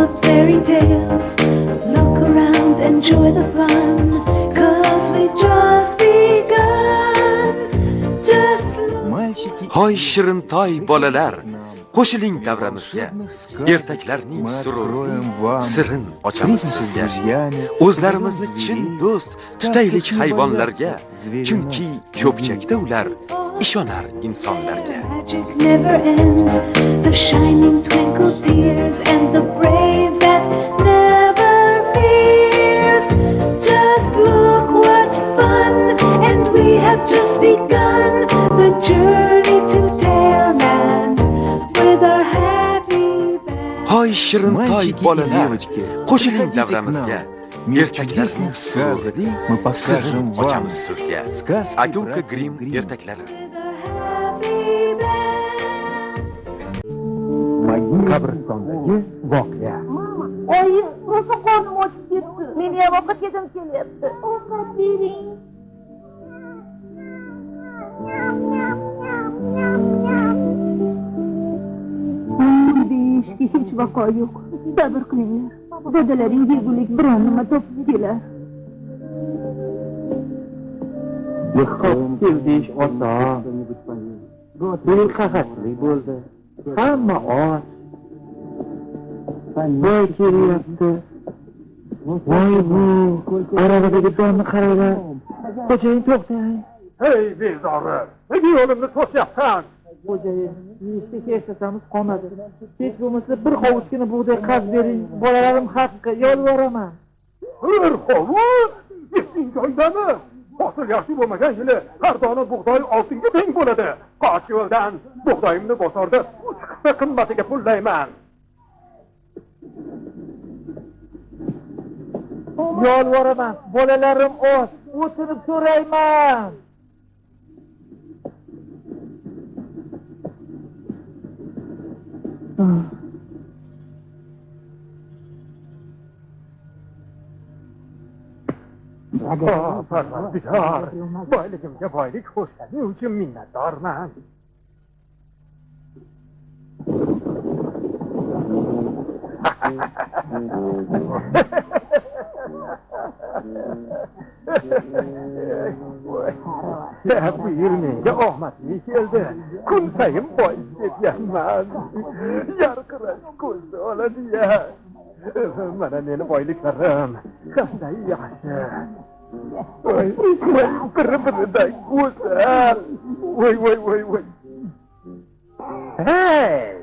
of fairy tales. Look around, enjoy the fun, 'cause we've just begun. Just look. Hoy shirintoy bolalar, qo'shiling davramizga. Ertaklarning sururli sirin ochamiz sizga. O'zlarimizni chin do'st tutaylik hayvonlarga, chunki cho'pchakda ular ishonar insonlarga. Magic never ends. The shining twinkle tears and the brave that never fears. Just look what fun, and we have just begun the journey to Taleland with our happy band. Hoy shirintoy bolalar, qo'shiling davramizga. Ertaklarning sururli sirin ochamiz sizga. Aka-uka Grimm ertaklari. Qabristondagi voqea. Oyi, rosa qornim ochib ketdi. Meni ham ovqat yegim kelyapti. Ovqat bering. Deyishga hech vaqo yo'q. Sabr qilinglar. Dadalaring yegulik biron nima topib kelar. Kel deyish oson. Bu yil qahatchilik bo'ldi. Hamma och. Boy kelyapti. Voy bu aravadagi donni qaranglar. Xo'jayin to'xtang. Hey bezori, nega yo'limni to'syapsan? Xo'jayin, yeyishga hech qolmadi. Hech bo'lmasa bir hovuchgina bug'doy qarz bering. Bolalarim haqqi, yolvoraman. Bir hovuch? Esing joyidami? Hosil yaxshi bo'lmagan yili har dona bug'doy oltinga teng bo'ladi. Qoch yo'ldan, bug'doyimni bozorda 3 hissa qimmatiga pullayman. Yolvoraman, bolalarim och, o'tinib so'rayman. Parvardigor, boyligimga boylik qo'shgani uchun minnatdorman. Bu yil menga omadli keldi. Kun sayin boyib ketyapman. Yarqirash ko'zni oladi-ya. Mana meni boyliklarim. Qanday yaxshi. Voy, voy, bir-biridan go'zal. Voy, voy, voy, voy. Hey!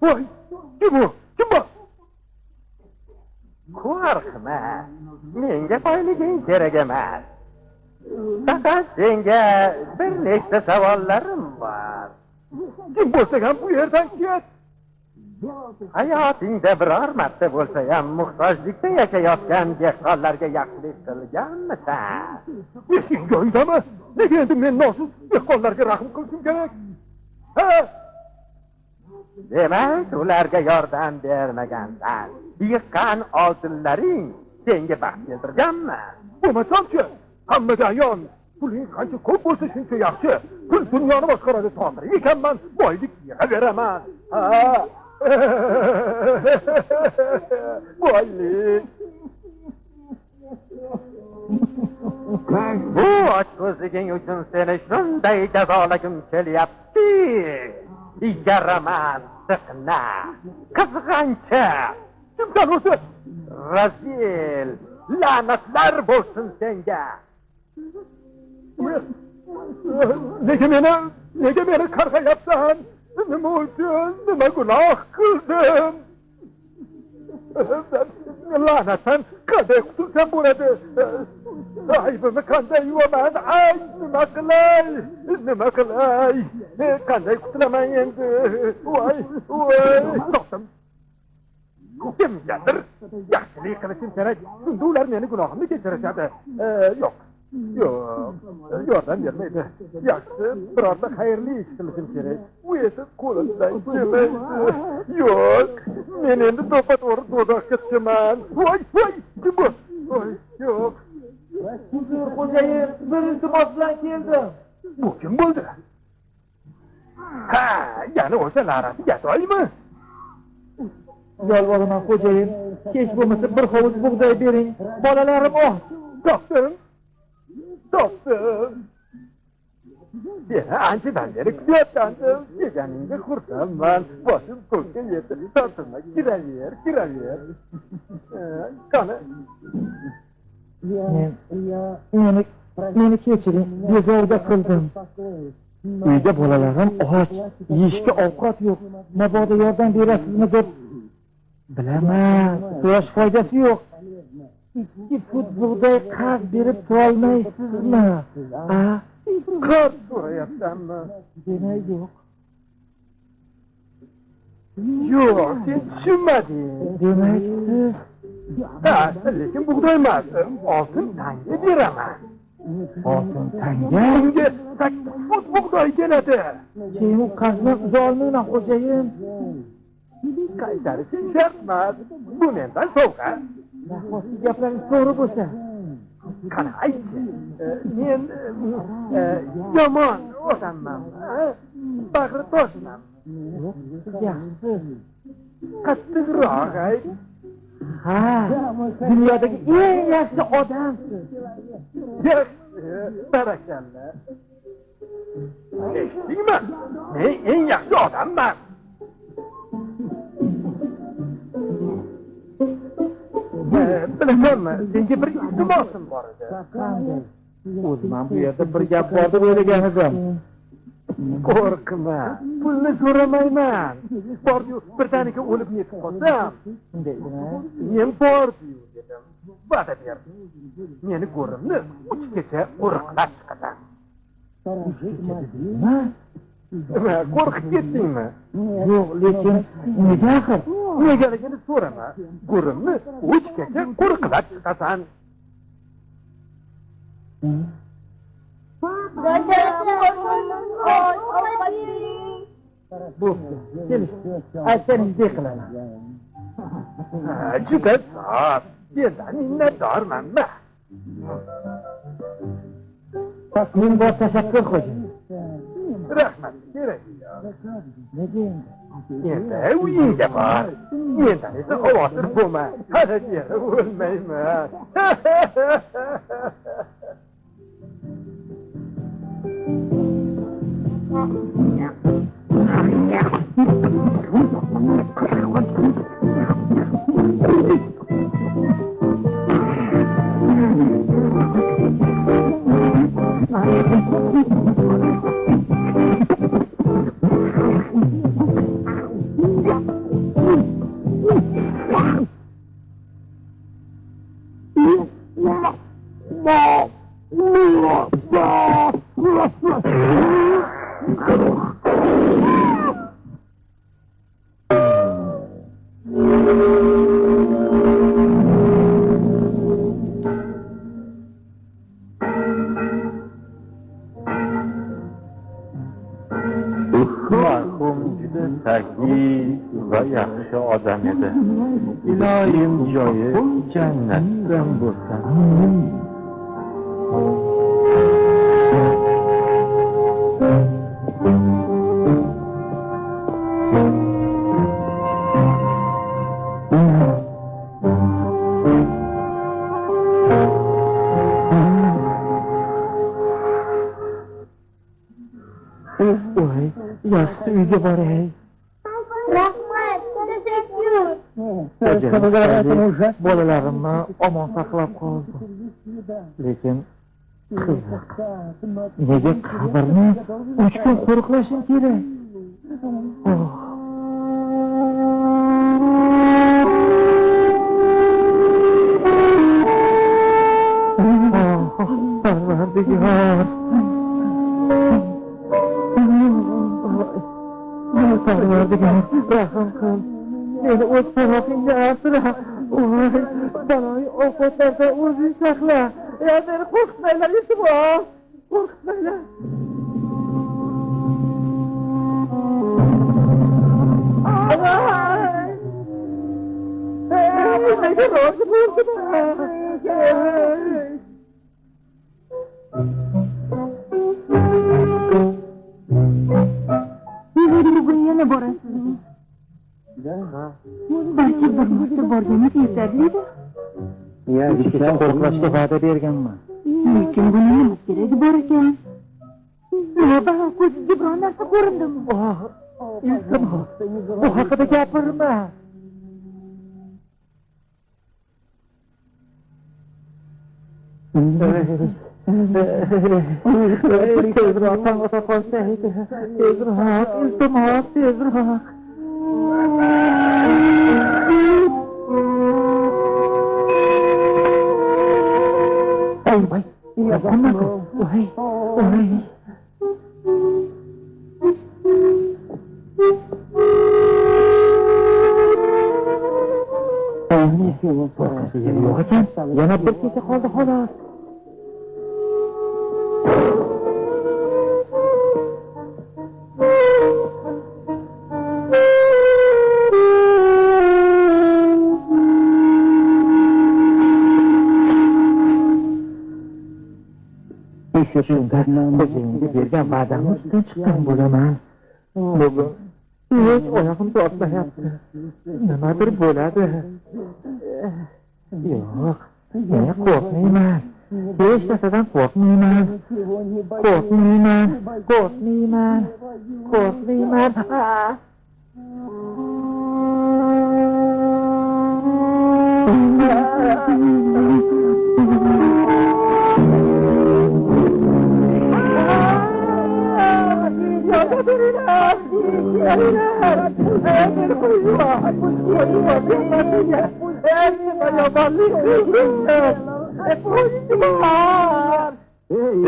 Voy, kim u? Kim bu? Qo'rqma. Menga boyliging kerak emas. Faqat senga bir nechta savollarim bor. Kim bo'lsang ham bu yerdan ket. Hayotingda biror marta bo'lsa ham muhtojlikda yashayotgan dehqonlarga yaxshilik qilganmisan? Esing joyidami? Nega endi men nosiz dehqonlarga rahm qilishim kerak? Ha? Demak, ularga yordam bermagansan. Yiqqan oltinlaring senga baxt keltirganmi? Bo'lmasamchi, hammaga ayon. Puling qancha ko'p bo'lsa shuncha yaxshi. Pul dunyoni boshqaradi, totir ekanman, boylik yig'averaman. Ha. Boylik. Bu ochko'zliging uchun seni shunday jazolagim kelyapti. Yaramas, siqna, qizg'anchiq. Kimsan o'zi? Razil, la'natlar bo'lsin senga. Nega meni qarg'ayapsan? Nima uchun? Nima gunoh qildim? La'natdan qanday qutulsam bo'ladi? Aybimni qanday yuvaman? Ay, nima qilay? Nima qilay? Qanday qutulaman endi? Voy, voy, to'xtam. Kimgadir yaxshilik qilishim kerak. Shunda ular meni gunohimni kechirishadi. Yo'q. Yo'q, yordam bermaydi. Yaxshi, birorta xayrli ish qilishim kerak. U esa qo'limdan kelmaydi. Yo'q, men endi to'ppa-to'g'ri do'zaxga tushaman. Voy, voy, kim bu? Voy, yo'q. Huzur xo'jayin, bir iltimos bilan keldim. Bu kim bo'ldi? Ha, yana o'sha la'nati gadoymi? Yolvoraman xo'jayin, hech bo'lmasa bir hovuch bug'doy bering. Bolalarim och. Topdim. Topdim. Seni anchadan beri kutayotgandim. Kelganingga xursandman. Boshim ko'kka yetdi. Tortinma, kiraver, kiraver. Qani? Meni kechiring, bezovta qildim. Uyda bolalarim och, yeyishga ovqat yo'q. Mabodo yordam berasizmi deb bilaman, so'rash foydasi yo'q. 2 pud bug'doy qarz berib turolmaysizmi? A? Qarz so'rayapsanmi? Demak yo'q. Yo'q, sen tushunmading. Demak siz... Ha, lekin bug'doy emas, oltin tanga beraman. Oltin tanga? Unga 8 pud bug'doy keladi. Keyin u qarzni uza olmayman, xo'jayin. Qaytarishing shart emas. Bu mendan sovg'a. Nahotki gaplaringiz to'g'ri bo'lsa? Qani aytchi, men yomon odamman, bag'ri toshman. Yo'q, siz yaxshisiz. Qattiqroq ayt. Ha, dunyodagi eng yaxshi odamsiz. Yaxshi, barakalla. Eshitdingmi? Men eng yaxshi odamman. Bilasanmi, senga bir iltimosim bor edi. Qanday? O'zim ham bu yerda bir gap bor deb o'ylagan edim. Qo'rqma, pulni so'ramayman. Bordi-yu, birdaniga o'lib netib qolsam, men bordi-yu dedim. Va'da ber. Meni go'rimni 3 kecha qo'riqlab chiqasan. Nima? Nima, qo'rqib ketdingmi? Yo'q, lekin nega axir? Negaligini so'rama. Go'rimni 3 kecha qo'riqlab chiqasan. Bo'pti, kelishdik. Aytganingizdek qilaman. Juda zo'r. Sendan minnatdorman. Ming bor tashakkur, xo'jayin. Rahmat, keragi yo'q. Nega endi? Endi uyingga bor. Mendan esa xavotir bo'lma. Hali beri o'lmayman. Marhum juda saxiy va yaxshi odam edi. Iloyim joyi jannatdan bo'lsin. Yaxshisi uyga boray. Rahmat, tashakkur. Bolalarimni omon saqlab qoldi. Lekin qiziq, nega qabrni 3 kun qo'riqlashim kerak? Oh. Oh, Parvardigor. Parvardigor, rahm qil. Meni o'z panohingga asra. Voy, baloyi ofatlardan o'zing saqla. Ya meni qo'rqitmanglar, iltimos. Qo'rqitmanglar. Nega rozi bo'ldim? Bugun yana borasizmi? Balki bir marta borganingiz yetarlidir. Kecha qo'riqlashga va'da berganman. Lekin buni nima keragi bor ekan? Nima balo, ko'zingizga biron narsa ko'rindimi? Iltimos, bu haqida gapirma. Tezroq tong ota qolsaydi. Tezroq, iltimos, tezroq. Voy, voy, voy. Yo'q ekan, yana bir kecha qoldi xolos. Shunda xo'jayinga bergan va'damni ustidan chiqqan bo'laman. Bugun hech oyog'im tortmayapti. Nimadir bo'ladi. Yo'q, men qo'rqmayman. Hech narsadan qo'rqmayman. Qo'rqmayman, qo'rqmayman, qo'rqmayman.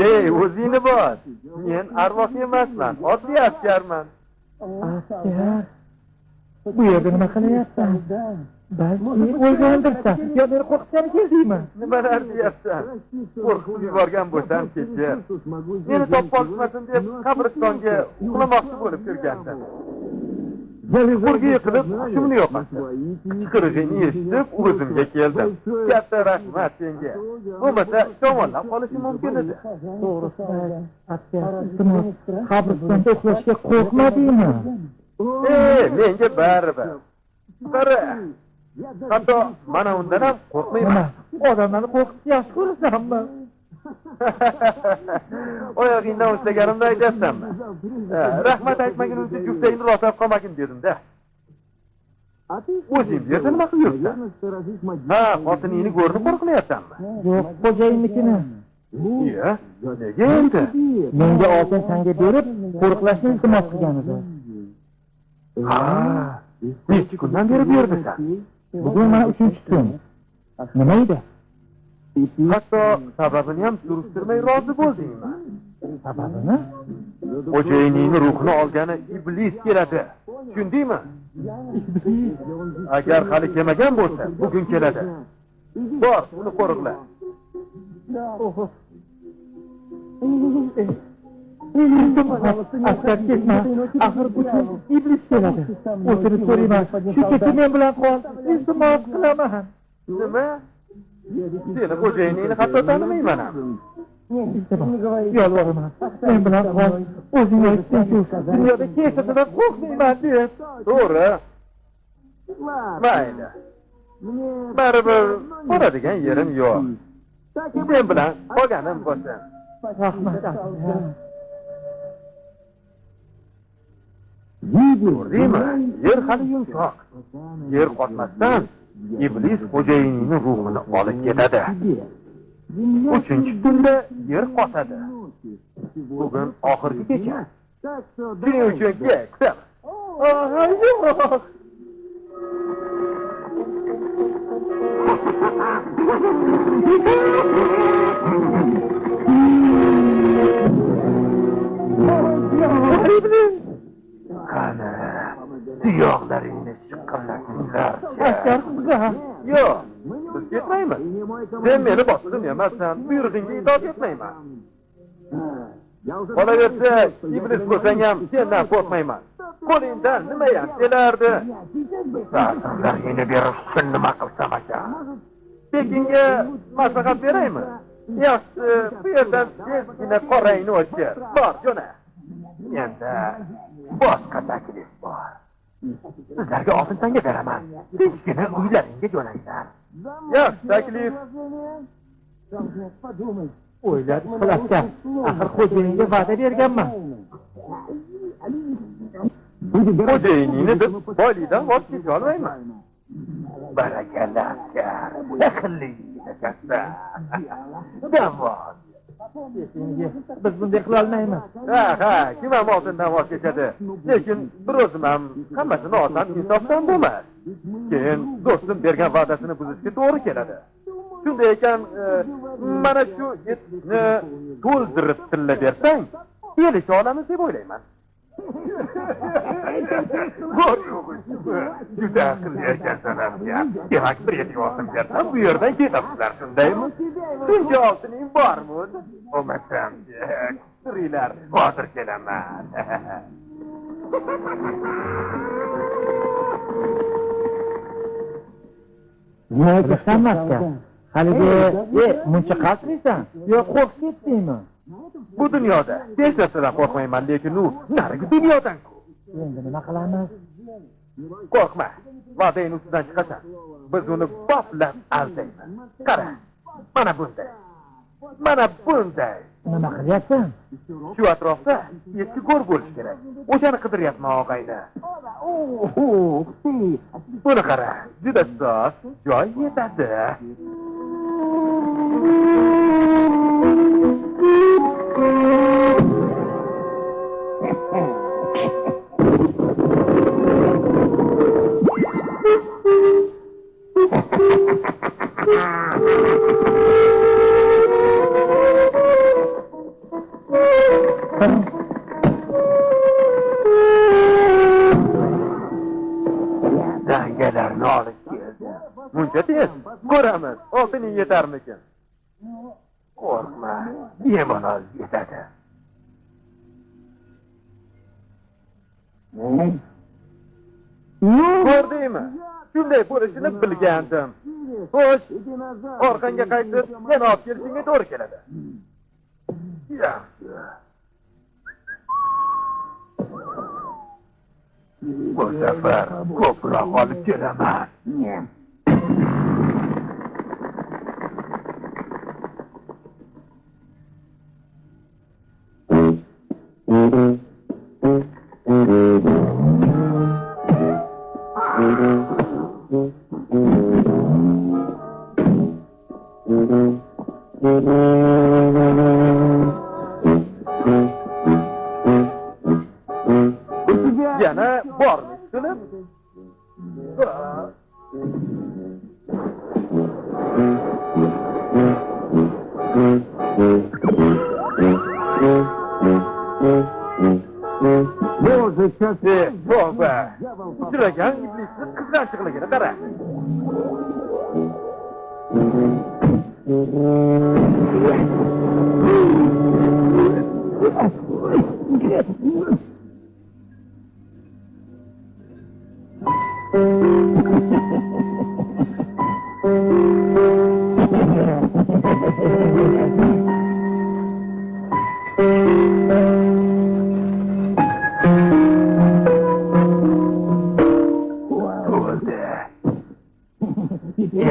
Ey, o'zingni bos. Men arvoh emasman, oddiy askarman. Askar? Bu yerda nima qilyapsan? Balki o'lgandirsan, yo meni qo'rqitgani keldingmi? Nimalar deyapsan? Qo'rqitib yuborgan bo'lsam kechir. Meni topib olishmasin deb qabristonga uxlamoqchi bo'lib kirgandim. Qo'rga yiqilib, hushimni yo'qotdim. Qichqirig'ingni eshitib, o'zimga keldim. Katta rahmat senga. Bo'lmasa, shamollab qolishim mumkin edi. To'g'risi, askar, iltimos, qabristonda uxlashga qo'rqmadingmi? Menga baribir. Qara. Hatto mana undan ham qo'rqmayman. Odamlarni qo'rqitishni yaxshi ko'rasanmi? Oyog'ingdan ushlaganimni aytyapsanmi? Rahmat aytmagunimcha juftagingni rostlab qolmagin dedim-da. O'zing bu yerda nima qilib yuribsan? Ha, xotiningni go'rini qo'riqlayapsanmi? Yo'q, xo'jayinnikini. Iya, nega endi? Menga oltin tanga berib, qo'riqlashni iltimos qilgan edi. Ha, necha kundan beri bu yerdasan? Bugun mana 3-tun. Nima edi? Hatto sababini ham surishtirmay rozi bo'ldingmi? Sababini? Xo'jayiningni ruhini olgani iblis keladi. Tushundingmi? Iblis. Agar hali kelmagan bo'lsa, bugun keladi. Bor, uni qo'riqla. Askar ketma. Axir bu tun iblis keladi. O'zini so'rayman. Shu kecha men bilan qol. Iltimos qilaman. Nima? Seni xo'jayiningni hatto tanimayman ham. Yolvoraman. Men bilan qol. O'zing aytding-ku, dunyoda hech narsadan qo'rqmayman deb. To'g'ri. Mayli. Baribir boradigan yerim yo'q. Sen bilan qolganim bo'lsin. Rahmat. Ko'rdingmi? Yer hali yumshoq. Yer qotmasdan iblis xo'jayinning ruhini olib ketadi. 3-tunda yer qotadi. Bugun oxirgi kecha. Shuning uchun kel, kutamiz. Yo'q. Iblis! Qani, tuyoqlaringni shiqirlatinglar. Askar qizga. Yo'q, biz ketmaymiz. Sen meni boshlig'im emassan, buyrug'ingga itoat etmayman. Qolaversa, iblis bo'lsang ham sendan qo'rqmayman. Qo'lingdan nima ham kelardi? Sarsamlaringni berish uchun nima qilsam ekan? Pekinga maslahat beraymi? Yaxshisi, bu yerdan tezgina qorangni o'chir. Bor, jo'na. Menda boshqa taklif bor. Sizlarga oltin tanga beraman. Tinchgina uylaringga jo'nanglar. Yaxshi taklif. O'ylab qilasizlar. Axir xo'jayinga va'da berganman. Xo'jayiningni deb boylikdan voz kecha olmayman. Barakalla askar. Aqlli ekansan. Davom. Biz bunday qila olmaymiz. Ha, ha, kim ham oltindan voz kechadi? Lekin bir o'zim ham hammasini olsam insofdan bo'lmas. Keyin do'stim bergan va'dasini buzishga to'g'ri keladi. Shunday ekan, mana shu etni to'ldirib tilla bersang, kelisha olamiz deb o'ylayman. Bor yo'g'i juda aqlli ekansan askar. Demak, bir etik oltin bersam, bu yerdan ketasizlar, shundaymi? Shuncha oltining bormi o'zi? Bo'lmasam, turinglar, hozir kelaman. Nima aytasan, askar? Haligi, muncha qaltiraysan? Yo, qo'rqib ketdingmi? Bu dunyoda hech narsadan qo'rqmayman, lekin u narigi dunyodan-ku. Endi nima qilamiz? Qo'rqma, va'dang ustidan chiqasan. Biz uni boplab aldaymiz. Qara, mana bunday. Mana bunday. Nima qilyapsan? Shu atrofda eski go'r bo'lishi kerak. O'shani qidiryapman, og'ayni. Buni qara, juda soz, joy yetadi. Tangalarni olib keldi. Muncha tez ko'ramiz, oltining yetarmikin? Qo'rqma, bemalol yetadi. Ko'rdingmi? Shunday bo'lishini bilgandim. Xo'sh, orqangga qaytib, yana olib kelishingga to'g'ri keladi. Yaxshi. Bu safar ko'proq olib kelaman. Yana bormi qilib? Tavba! Uchragan iblisning qizg'anchiqligini qara.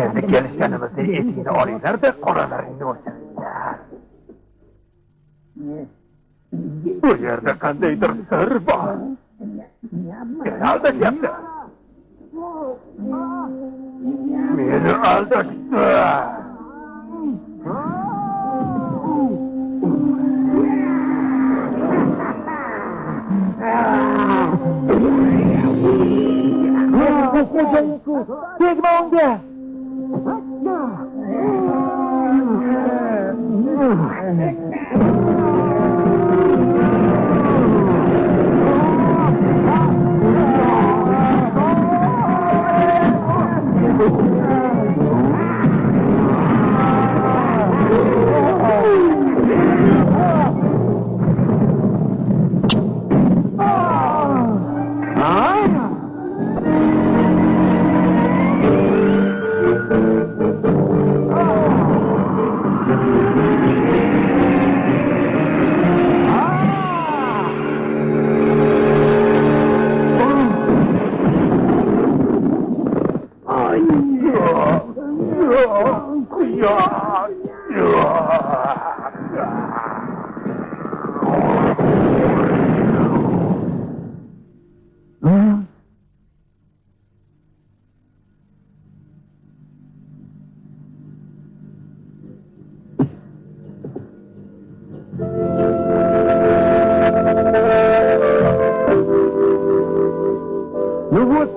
Endi kelishganimizda etingni olinglar-da, qoralaringni o'chiringlar. Bu yerda qandaydir sir bor. Meni aldashyapti. Meni aldashdi. Tegma unga!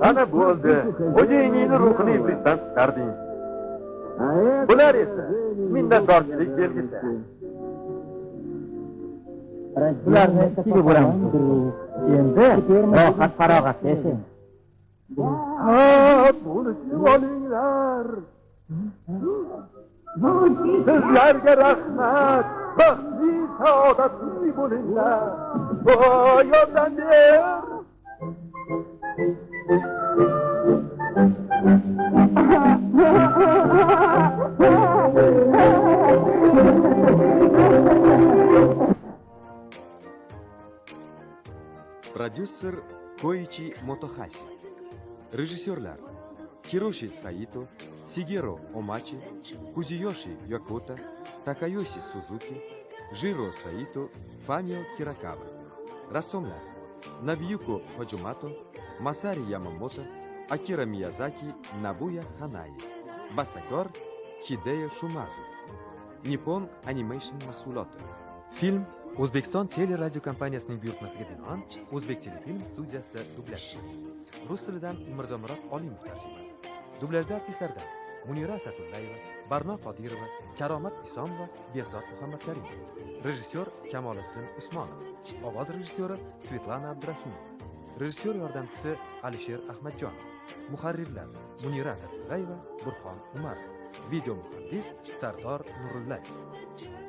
Ana bo'ldi. Xo'jayiningni ruhini iblisdan qutqarding. Bular esa minnatdorchilik belgisi. Bularni ikkiga bo'lamiz. Endi rohat farog'atda yashaymiz. Ha, bo'lishib olinglar. Sizlarga rahmat. Baxtli, saodatli bo'linglar. Voy, yordam ber. Prodyuser Koichi Motohashi. Rejissyorlar Hiroshi Saito, Сигеро Омачи, Кузиёши Якота, Такаёси Сузуки, Жиро Саито, Фамио Киракава. Rassomlar Nabiyuko Hojumato, Masari Yamamoto, Akira Miyazaki, Набуя Ханаи. Bastakor Hideo Shumazu. Nippon Animation mahsuloti. Film O'zbekiston teleradiokompaniyasining buyurtmasiga binoan O'zbek telefilm studiyasida dublyaj qilingan. Rus tilidan Mirzomurod Olimov tarjimasi. Dublyajda artistlardan Munira Asatullayeva, Barno Qodirova, Karomat Isomova, Behzod Muhammadkarimov. Rejissyor Kamoliddin Usmonov. Ovoz rejissyori Svetlana Abdurahimova. Rejissyor yordamchisi Alisher Ahmadjonov. Muharrirlar Munira Asatullayeva, Burxon Umarov. Video muhandis Sardor Nurullayev.